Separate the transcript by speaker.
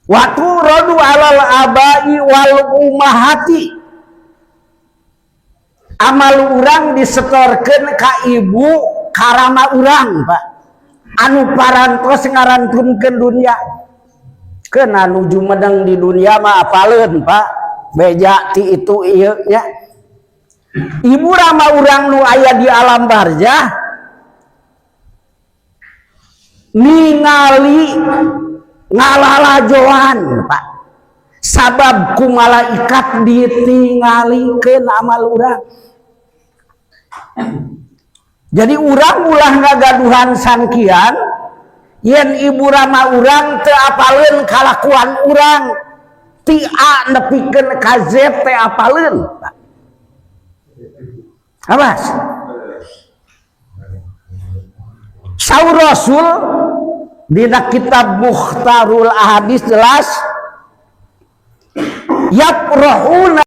Speaker 1: Wa turadu alal abai wal umahati, amal urang disetorkeun ka ibu karama urang, Pak, anu parantos ngarantunkeun dunia. Keun anu jumedeng di dunia mah apaleun, Pak, beja ti itu ieu nya. Ibu rama urang nu aya di alam barzah ningali ngalalajoan, Pak, sabab ku malaikat ditingalikeun amal urang. Jadi urang ulah ngagaduhan sangkian yen ibu rama urang teu apaleun kalakuan urang ti A nepikeun ka Z teu apaleun, Pak. Awas. Saur Rasul dina kitab Mukhtarul Ahadis jelas, yafrahuna.